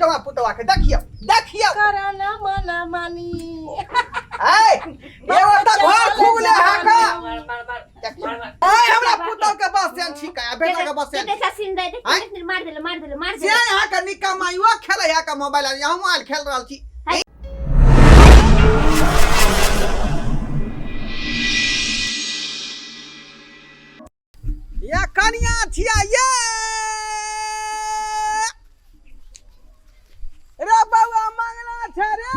देखियौ हमरा पुतवा के, देखियौ देखियौ। करना मना मानी। ऐ एगो तऽ घर खुगले है का। देखियौ ऐ हमरा पुतौ के बस सेन ठीक है, बेटा के बस सेन। देखा सीन दे देख। आँय? देख, मार देले मार देले मार से देले। अहाँ के निक्का माइयो खेलै है का मोबाइल, हम आयल खेल रहल छी। या कनिया छिया ये रे बौआ, मंगला छै रे,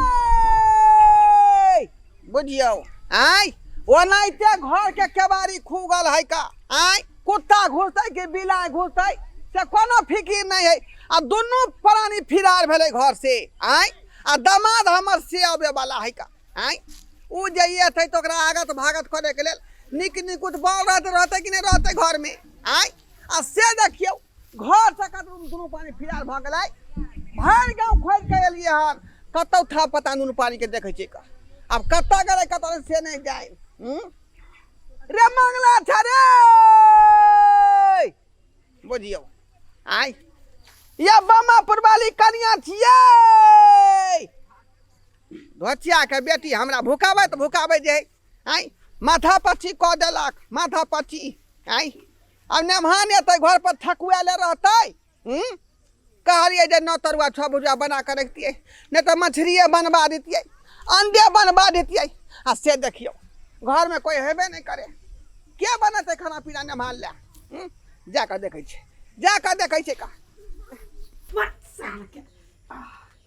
बुझियौ। आय ओनाहिते घर के केबाड़ी खुगल है का, आय कुत्ता घुसतै कि बिलाइ घुसतै से कोनो फिकिर नहीं है। आ दुनू प्राणी फिरार भेलै घर से। आय आ दमाद हमर से आबे वाला है का। आय उ जे एतै तऽ ओकरा आगत भागत करैके लेल नीक निकुत बड़ रहतै, रहतै कि नहि रहतै घरमे? आय आ से देखियौ घर से कतौ दुनू पानी फिरार भऽ गेलै। भरि गाँव खोजि कऽ एलियै हन, कतौ था पता दुनू पानी के देखै छियै। कऽ आब कतऽ गेलै कतऽ से नहि जाय। हूँ रे मंगला छै रे, बुझियौ। आय या बामापुर वाली कनिया छियै, धोतिया के बेटी हमरा भुकाबैत भुकाबैत जे आय माथा पच्ची कऽ देलक, माथा पच्ची। आय आब नेमहान एतै घर पर ठकुआले रहतै। हूँ कहलियै जे 9 तरुआ 6 भुजिया बना कऽ रखतियै, नहि तऽ मछलिए बनबा दैतियै, अंडे बनबा दैतियै। आ से देखियौ घरमे कोइ हेबे नहि करे, के बनेतै खाना पीना नेमहान लए? हूँ जा कऽ देखै छियै, जा कऽ देखै छियै का। साल के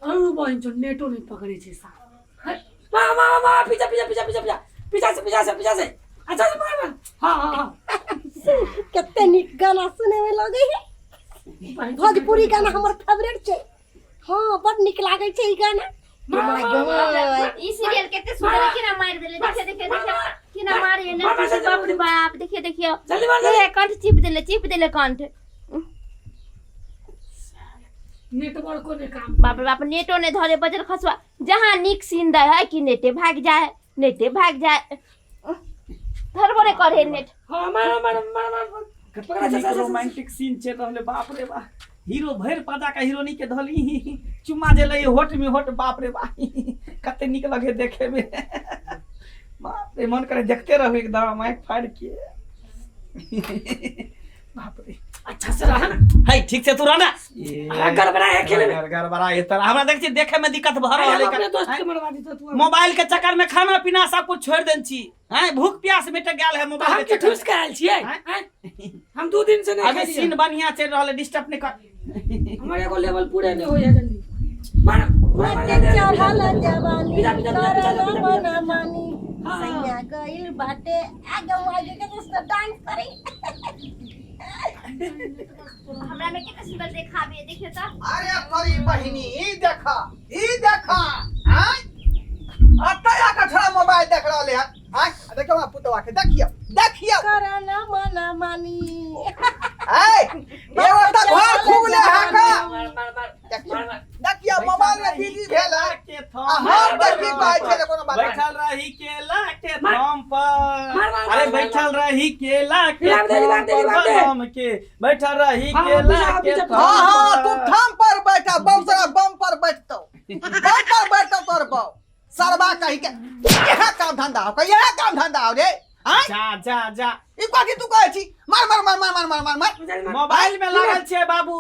अरु बहिन जो नेटो नहीं पकड़े छे साल। मामा मामा मामा, पीछा पीछा पीछा पीछा पीछा पीछा से पीछा से पीछा से अच्छा से मार मार। हाँ हाँ हाँ। कते नीक गाना सुने में लगे है, भोजपुरी गाना हमर फेवरेट छै। हाँ बड नीक लागे छै ई गाना। ई सीरियल कते सुंदर है, केना मार देले, देखियो देखियो देखियो केना मारे लड़की के, बाप रे बाप, देखियो देखियो। जल्दी मार, जल्दी। हे, कंठ चिप देले, चिप देले कंठ। नेटवर्को ने काम। बाप रे बाप, नेटो ने धरे बजर खसुआ। जहाँ नीक सीन they है कि नेटे भाग जाए, नेटे भाग जाए, धरबो ने करे नेट। हाँ मार मार मार मार पकड़ा। नीक रोमांटिक सीन चलि रहल है, बाप रे बाप। हीरो भरि पाजा के हीरोनी के धली चुम्मा जे लई होठ में होठ, बाप रे बाप, कते नीक लगे देखे में। बाप रे, मन करे देखते रहू एकदम आँखि फाड़ि के। बाप रे, अच्छा से रहा ना। है ठीक से तू रह ना। अरे गड़बड़ा है खेले में। गड़बड़ा है तरह हमरा देख छी, देखे में दिक्कत भ रहल अरे है। अपने दोस्त के मरवा दी तो तू मोबाइल के चक्कर में खाना पीना सब कुछ छोड़ देन छी हैं, भूख प्यास मिट गेल है मोबाइल हम के के चक्कर ठूस के आयल छियै आँय? आँय? हम 2 दिन से नहीं अभी खेलियै। सीन बढ़िया चल रहल है, डिस्टर्ब नहीं कर। हमर एगो लेवल पूरे नहीं होय है जल्दी मार मार, मार, मार, चढ़ल जवानी पीछा, पीछा, पीछा, पीछा, करल पीछा, मना पीछा। मानी। हाँ। सैया गइल बाटे आगे आगे के दोस्त डांस करी। हमरा में कितना सुंदर देखाबे, देखियो तो। अरे तोरी बहिनी, ई देखा ई देखा, आय अतः आके छोड़ा मोबाइल देख रहले हन। आय देखियौ हमरा पुतवा के, देखियौ देखियौ। करना मना मानी। ऐ एगो तऽ घर खुगले है का। देखियौ देखियौ मोबाइल में बिजी भेल है के आ हम देखी कहै छै जे कोनो बात नहीं। बैठल रही केला के मार। थम पर। मार, मार, अरे मार, मार, बैठल रही केला के लिबाब दे, थम लिबाब दे, पर, लिबाब दे। बलम के बैठल रही हाँ, केला पीछा, के पीछा, थम हाँ हाँ पर। तू थम पर बैठा, बम सारा बम पर बैठतो, बम पर बैठतो तोर बौ सरबा कही के। यह काम धंधा हो, यह काम धंधा हो रे। आय जा जा जा। ई कथी तू कहै छी? मार मार मार मार मार मार मार मार। जल्दी मार। मोबाइल में लागल छै बाबू,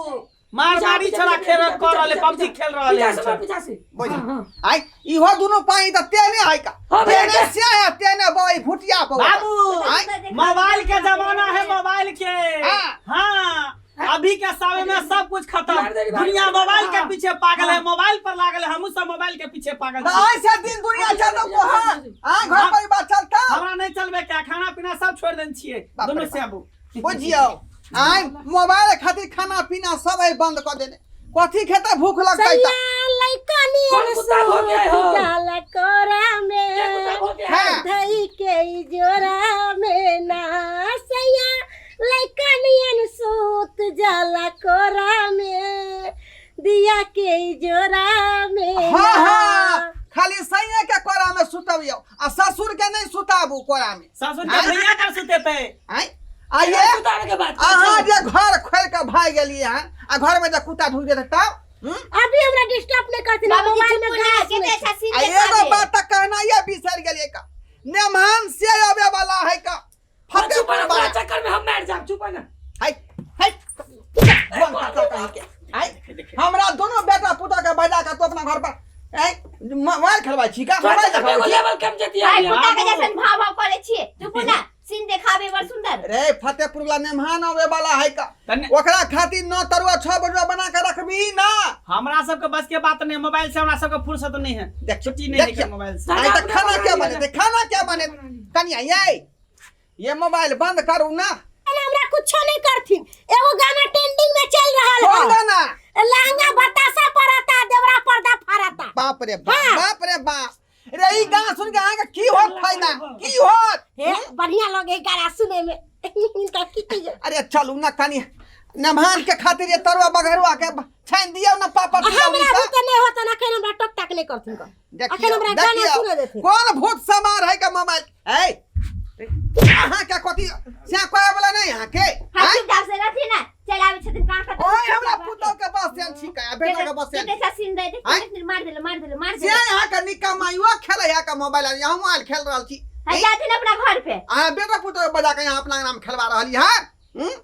मार पीछा, मारी पीछा, छोरा पीछा, खेल पीछा, कर रहल है, पीछा, पबजी खेल रहल पीछा है से मार, पीछा से। बुझ। हाँ, हाँ। आय इहो दुनू पानी त तेने है का, हाँ, भैया, तेने से है, तेने बई भुटिया बौ। बाबू आय मोबाइल के जमाना है, मोबाइल के। हाँ। हाँ अभी के समय में सब कुछ खत्म, मार दे, मार दे। दुनिया मोबाइल के हाँ। पीछे पागल है, मोबाइल पर लागल है, हमहू सब मोबाइल के पीछे पागल त छी। ऐसे दिन दुनिया चलतो को। हां हां घर परिवार चलता। हमरा नहीं चलबे क्या, खाना पीना सब छोड़ देन छियै बाप रे दोनों बाप। से आबू। बुझियौ आय मोबाइल खातिर खाना पीना सब है बंद कर देने, कथी खेतै भूख लगतै त। सैया लइका नियन कौन कुत्ता भौंके हो? जाला कोरा में, के कुत्ता भौंके है? हाँ। धई के ई जोरा में ना। सैया लइका नियन सूत जाला कोरा में, दिया के ई जोरा में हाँ ना। हाँ खाली सैया के कोरा में सुतबियौ आ ससुर के नहीं सुताबू कोरा में। ससुर के भैया पर सुतेतै। आय आइए सुतावे के बात अहाँ जे घर खोल के भागि गेलियै हन आ घर में जे कुत्ता ढुकि जेतै तब? अभी हमरा डिस्टर्ब नहीं करथिन हम बाबूजी मोबाइल में चुप ना गाना केते सुनै अच्छा सीन आ एगो देखाबे। बात तऽ कहना ये बिसरि गेलियै का नेमहान से आबे वाला है का हाँ, चुप फतेहपुर ना वाला तोरा चक्कर में हम मर जाब चुप ना हाय हाय बोल काका कहीं के हाय हमरा दोनों बेटा पुता के बजा के तू अपना घर पर ऐ मोबाइल खेलबै छी का तोरा मोबाइल चक्कर में देखाबै एगो छी लेवल कम जती भाई है कुत्ता के बाबू। जैसन भाव भाव करे छिए चुप ना सीन देखाबे बड़ सुंदर रे फतेहपुर वाला मेहमान आवे वाला है का तने- ओकरा खातिर नौ तरुआ छह बजुआ बना के रखबी ना हमरा सबके बस के बात नहीं मोबाइल से हमरा सबके फुर्सत नहीं है देख छुट्टी नहीं है देखिए। मोबाइल से आई तो खाना क्या बने खाना क्या बने कनिया ये ये मोबाइल बंद करू ना अरे हमरा कुछो नहीं करथिन एगो गाना ट्रेंडिंग में चल रहल कौन है गाना लहंगा बतासा पराता देवरा पर्दा फराता बाप रे बाप हाँ। बाप रे बाप रे ई गाना सुन के अहाँके की होत फायदा की होत हे बढ़िया लगे गाना सुने में इनका की कहिए अरे चलू ना कनी नमहान के खातिर ये तरुआ बघरुआ के छानि दियौ ना पापड़ हमरा तिलौरी सा। भूत नहीं होता ना अखन हमरा टोक टाक नहीं करथिन को देखियौ अखन हमरा गाना देखियौ सुने देथिन कोन भूत सवार है का मोबाइल ए अहाँ के कथी से कहै वाला नहीं अहाँ के हम आँय? चुपचाप से रहथिन ना चल आबै छथिन कहाँ कतऽ ओए हमरा पुतोह के बस से ठीक है बेटा के बस से केते अच्छा सीन दे आँय? देख मार देले मार देले मार से देले अहाँ के निक्का माइयो खेलै है का मोबाइल यहाँ मोबाइल खेल रहल छी हम जाथिन अपना घर पे अहाँ बेटा पुतोह के बजा के यहाँ अपना नाम खेलवा रहली है हम्म?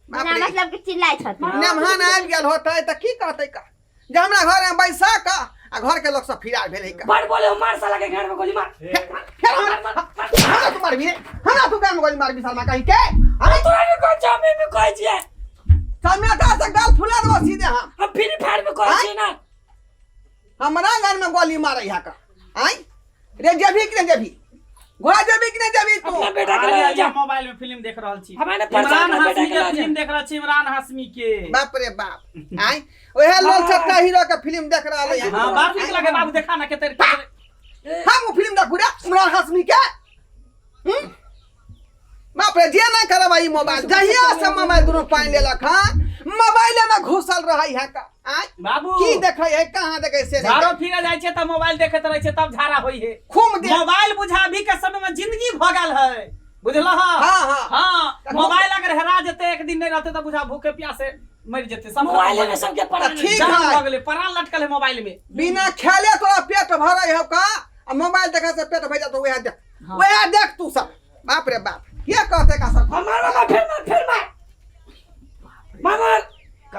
बाप बिना रे। मतलब के चिल्लाइ छथिन मेहमान आबि गेल होतै तऽ की कहतै का जे हमरा घर में बैसा का आ घर के लोग सब फिरार भेलै का बड़ बोले हो, मार साला के घर में गोली मार फेर हमरा हमरा तू मारबी रे हमरा तू गान में गोली मारबी साला कहीं के अरे तोरा के कोन जामे में कहै छियै समेटा से गाल फुला देबो सीधे हम हम फ्री फायर में कहै छियै ना हमरा गान में गोली मारै है का आय रे जेबी कि नहीं जेबी घोड़ा जेबी कि नहीं जेबी तू अपना बेटा के लऽ जा मोबाइल में फिल्म देख रहल छी हमारे परचा इमरान अपना बेटा हाशमी के के लऽ जा। फिल्म देख रहल छी इमरान हाशमी के बाप रे बाप आय ओहे लोल छत्ता हीरो के फिल्म देख रहल है हां बाप नीक लगे बाबू देखा ना के तेरे हम उ फिल्म देखू रे इमरान हाशमी के हम्म? बाप रे जे ना करब ई मोबाइल जहिया से मोबाइल दुनू पानि लेलक हन मोबाइले में घुसल रहै है का आय बाबू की देखै है कहाँ देखै से नहीं झाड़ो फिरे जाइ छै तऽ मोबाइल देखैत रहै छै तब झाड़ा होइ है खूब दे मोबाइल बुझा अभी के समय में जिंदगी भऽ गेल है बुझलह हाँ, हाँ। हाँ मोबाइल अगर हेरा जेतै एक दिन नहीं रहतै तऽ बुझा भूखे प्यासे मरि जेतै सब मोबाइले में सबके पड़ा ठीक जान है। भऽ गेलै प्राण लटकल है मोबाइल में बिना खेले तोरा पेट भरै हो का आ मोबाइल देखै से पेट भरि जातो वएह देख वएह देख तू सब बाप रे बाप के कहते का सब मार मार फिर मार फिर मार मार मार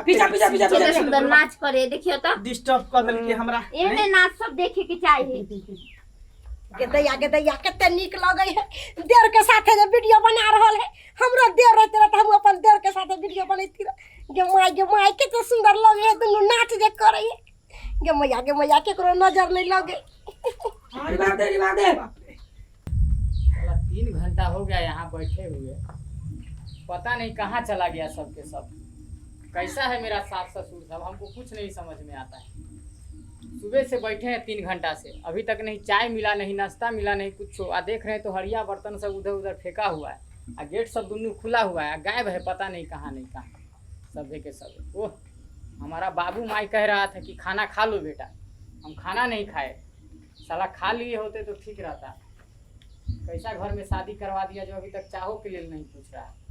पीछा पीछा पीछा केते पीछा सुंदर नाच करे देखियो तो डिस्टर्ब कऽ देलकै हमरा एहने नाच सब देखे के चाही गे दैया गे दैया कते नीक लगै है देर के साथे जे वीडियो बना रहल है हमरो देर रहते रह तऽ हम अपन देर के साथे वीडियो बनैती रह गे माय गे माय कते सुंदर लगै है दुनू नाच जे करै है गे मैया गे मैया केकरो नजर नहीं लगे हाँ, रिवाज दे रिवाज दे साला 3 घंटा हो गया यहाँ बैठे हुए, पता नहीं कहाँ चला गया सबके सब। कैसा है मेरा सास ससुर सब, हमको कुछ नहीं समझ में आता है। सुबह से बैठे हैं 3 घंटा से, अभी तक नहीं चाय मिला, नहीं नाश्ता मिला, नहीं कुछ। आ देख रहे हैं तो हरिया बर्तन सब उधर उधर फेंका हुआ है आ गेट सब दोनों खुला हुआ है, आ गायब है पता नहीं कहाँ नहीं कहाँ सभे के सब। ओह, हमारा बाबू माई कह रहा था कि खाना खा लो बेटा, हम खाना नहीं खाए। साला खा लिए होते तो ठीक रहता। कैसा घर में शादी करवा दिया जो अभी तक चाहो के लिए नहीं पूछ रहा है।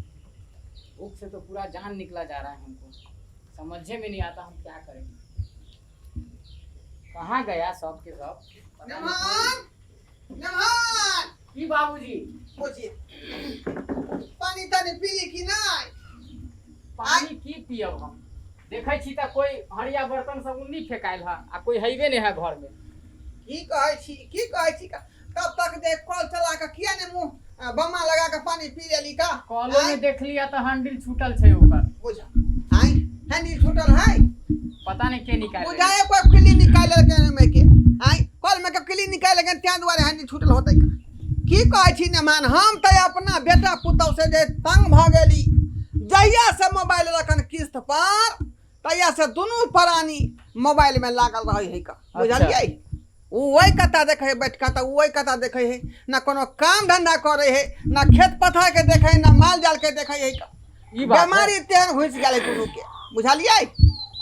भूख से तो पूरा जान निकला जा रहा है। हमको समझे में नहीं आता हम क्या करें। कहाँ गया सब के सब? नमहान नमहान। की बाबूजी? पूछिए पानी तानी पीली कि नहीं? पानी की पियब? हम देखै छी तऽ कोई हरिया बर्तन सब उन्नी फेकायल है आ कोई हैबे नहीं है घर में। की कहै छी, की कहै छी का? तब तक जे कल चला के किया ने मुंह बम्मा लगा के पानी पी लेली का? कलो आँय? में देख लिया तऽ हैंडल छूटल छै ओकर। बुझ आय हैंडल छूटल है। पता नहीं के निकाल। बुझाए कोई किली निकाल लेलकै में के आय कल में के किली निकाल लेलकै, तें दुआरे हैंडल छूटल होतै का। की कहै छी नमान, हम तऽ अपना बेटा पुतौह से जे तंग भऽ गेली। जहिया से मोबाइल रखन किस्त पर तहिया से दुनू प्राणी मोबाइल में लागल रहै है का। बुझलियै? ओ ओहि कता देखै है बैठ कऽ तऽ ओ ओहि कता देखै है। ना कोनो काम धंधा करै है, ना खेत पथार के देखै है, ना माल जाल के देखै है का। ई बात है। बेमारी तेहन घुसि गेलै दुनू के, बुझलियै?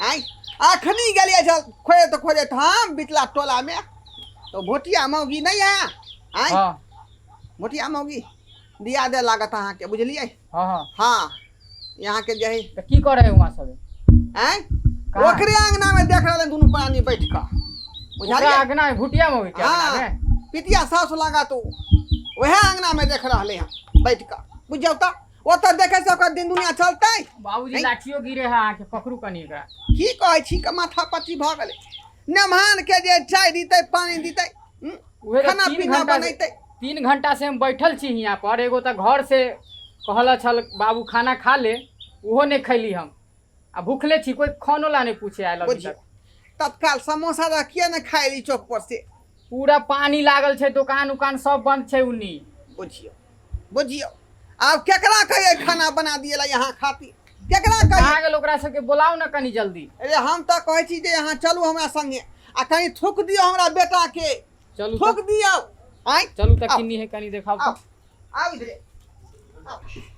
आँय, अखनी गेलियै छल खोजैत खोजैत हम बिचला टोलामे तऽ भोटिया मौगी नहि है आँय? हाँ। भोटिया मौगी दिया दे लागत अहाँके, बुझलियै? हाँ हाँ हाँ, यहाँके जे है। तऽ की करे वहाँ सब? आँय? कहाँ? ओकरे अंगना में देख रहल दुनू प्राणी बैठ कऽ ओकरा बुझलियै अंगना में भुटिया में के अंगना हाँ में पितिया सास लगा तू वएह अंगना में देख रहले हन बैठ कऽ बुझ जाउ तऽ ओतऽ देखै से ओकर दिन दुनिया चलतै बाबूजी नहीं। लाठियो गिरे है अहाँके पकड़ू कनी एकरा की कहै छी के माथा पच्ची भऽ गेलै मेहमान के जे चाय दितै पानि दितै उहे तऽ खाना तीन पीना घंटा से- बनैतै 3 घंटा से हम बैठल छी हियाँ पर। एगो तऽ घर से कहल छल बाबू खाना खा ले, ओहो नहि खैली हम आ भूखले छी। कोई खानो ला नहीं पूछे आयल अभी बुझियौ तक। तत्काल समोसा रह किया ने खाय ली चौक पर से? पूरा पानी लागल छै, दुकान उकान सब बंद छै उन्नी। बुझियौ बुझियौ, आब केकरा कहियै खाना बना दिए ला यहाँ खातिर? केकरा कहियै? कहाँ गेल? ओकरा सबके बोलाउ ने कनी जल्दी। अरे, हम तऽ कहै छी जे यहाँ चलू हमरा संगे आ कनि थूक दियौ हमरा बेटा के। चलू थूक तऽ। दियौ आँय। चलू तऽ। आउ। किन्नी है, कनी देखाउ आउ। तऽ। आउ इधरे।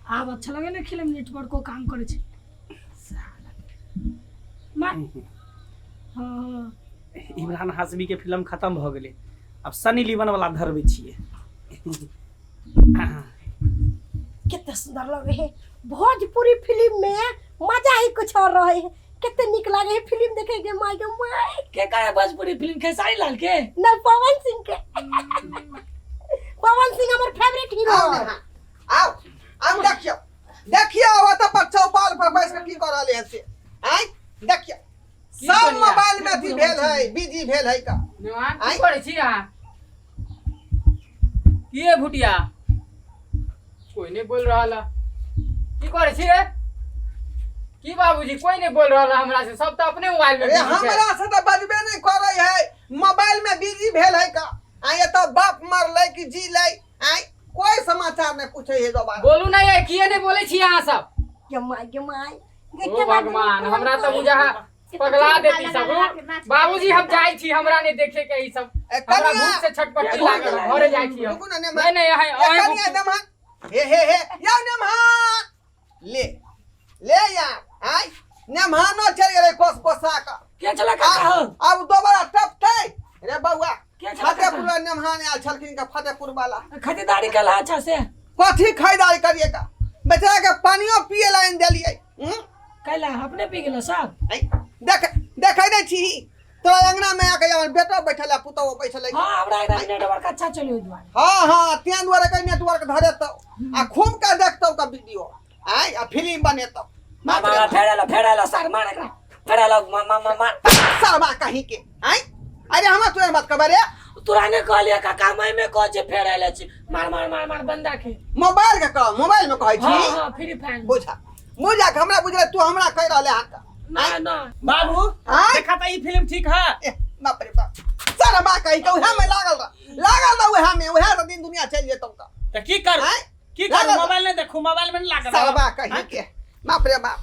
आब अच्छा लगे ने फिल्म, नेटवर्क को काम करे छै साला। मार हाँ। इमरान हाशमी के फिल्म खत्म भऽ गेलै, आब सनी लीवन वाला धरबै छियै। कितना सुंदर लगे है भोजपुरी फिल्म में, मजा ही कुछ और रहे है। कितने निक लागे है फिल्म देखे के, माय गे माय। के कहे भोजपुरी फिल्म? खेसारी लाल के? नहीं, पवन सिंह के। पवन सिंह हमर फेवरेट हीरो आउ है। ने, आउ आउ, देखियौ देखियौ, ओतऽ पर चौपाल पर बैस कऽ की कऽ रहलै हन से। आँय, देखियौ की सब करिया? मोबाइल में अथी भेल है, बिजी भेल है का। नेवान, आँय? की करै छी अहाँ? की है भुटिया, कोई नहीं बोल रहल है। की करै छी रे? की बाबूजी, कोई नहीं बोल रहल है हमरा से, सब तऽ अपने मोबाइल में अरे, बिजी छै। हमरा से तऽ बजबे नहि करै है, मोबाइल में बिजी भेल है का। आँय, एतऽ बाप मरलै कि जीलै, आँय, कोई समाचार नहि पूछै है दोबारा। बोलू ना ये, किए नहीं बोलै छी अहाँ सब? गे माय गे my गे। ओ केना भगवान, हमरा तऽ बुझा पगला देती सब। बाबूजी, हम जाइ छी, हमरा नहीं देखे के ई सब। ए, हमरा कनिया! भूख से छटपटी लागल है, घरे जाइ छी हम। रुकू ना नेमहान। नहीं नहीं, अहाँ ए, अहाँ कनिया नेमहान, हे हे हे, यौ नेमहान, ले ले यार। आँय, नेमहानो चलि गेलै कोस कोसा कऽ। के चला काका हो? आब दोबारा टपतै रे बौआ? के छला काका? फतेहपुर नेमहान आयल छलखिन का, फतेहपुर वाला। खरीदारी कल अच्छा से? कथी खरीदारी करिए का, बेचारा के पानियो पिए ला आनि देलियै, हूँ? कैला अपने पी गेलो सब? ऐ, देख देखै नहि छी तोरा अंगना में आके हमर बेटो बैठल है, पुतोहो बैठल है। हाँ, हमरा एकदम नेटवर्क अच्छा चली ओहि दुआरे। हाँ हाँ, तें दुआरे के नेटवर्क धरेतौ आ खूब के देखतौ का वीडियो आय आ फिल्म बनेतौ। मामा मामा, फेर एलो, फेर एलो सर, मार एकरा, फेर एलो मामा मामा। सरबा कहीं के। आय, अरे हमरा तोरा बात करबा रे? तोरा ने कहलिए काका, मैं में कह जे फेर एले छी, मार मार मार मार बंदा के। मोबाइल के कह, मोबाइल में कहै छी? हाँ हाँ, फ्री फायर। बुझा बुझा के हमरा बुझले तू हमरा कहि रहले हाथ का। ना ना। बाबू, आय? देखा तऽ ई फिल्म ठीक है। ए, बाप रे बाप, सरबा कहीं के, उहे में लागल रह, लागल रह उहे में, उहे से दिन दुनिया चलि जेतौ का। तऽ की करू? आँय? की करू? लागल। मोबाइल नहीं देखू, मोबाइल में नहीं लागल रहब। सरबा कहीं के, बाप रे बाप।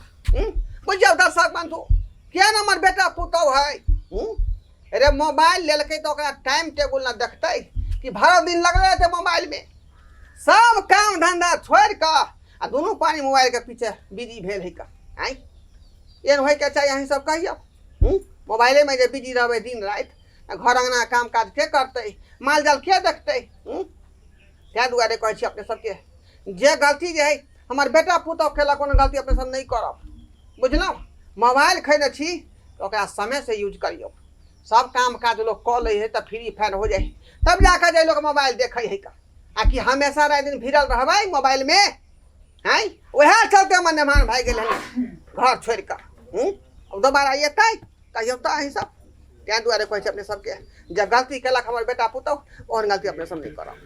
बुझियौ दर्शक बंधु, किया हमर बेटा पुतहु है, हम्म? अरे, मोबाइल लेलकै तऽ ओकरा टाइम टेबुल न देखतै कि भरि दिन लगले रहतै मोबाइल में। सब काम धंधा छोड़ि कऽ आ दुनू पानी मोबाइल के पीछे बिजी भेल है का। आँय, एहन होइके चाही? अहीं सब कहियौ, हूँ? मोबाइलेमे जे बिजी रहबै दिन राति, आ घर अङ्गना काम काज के करतै? माल जाल के देखतै, हूँ? ताहि दुआरे कहै छी अपने सबके, जे गलती जे है हमर बेटा पुतहु केलक, कोनो गलती अपने सब नहि करब, बुझलहुँ? मोबाइल खरीदने छी तऽ ओकरा समयसँ यूज करियौ। सब काम काज लोक कऽ लै है तऽ फ्री फायर हो जाइ है, तब जाकऽ जे लोक मोबाइल देखै है का। आ कि हमेशा राति दिन भिड़ल रहबै मोबाइलमे? आँय, उएह चलते हमर मेहमान भागि गेल हन घर छोड़ि कऽ, हूँ? अब दोबारा एतै कहियौ तऽ अहीं सब? ताहि दुआरे कहै छी अपने सबके, जे गलती केलक हमर बेटा पुतहु, ओहन गलती अपने सब नहि करब।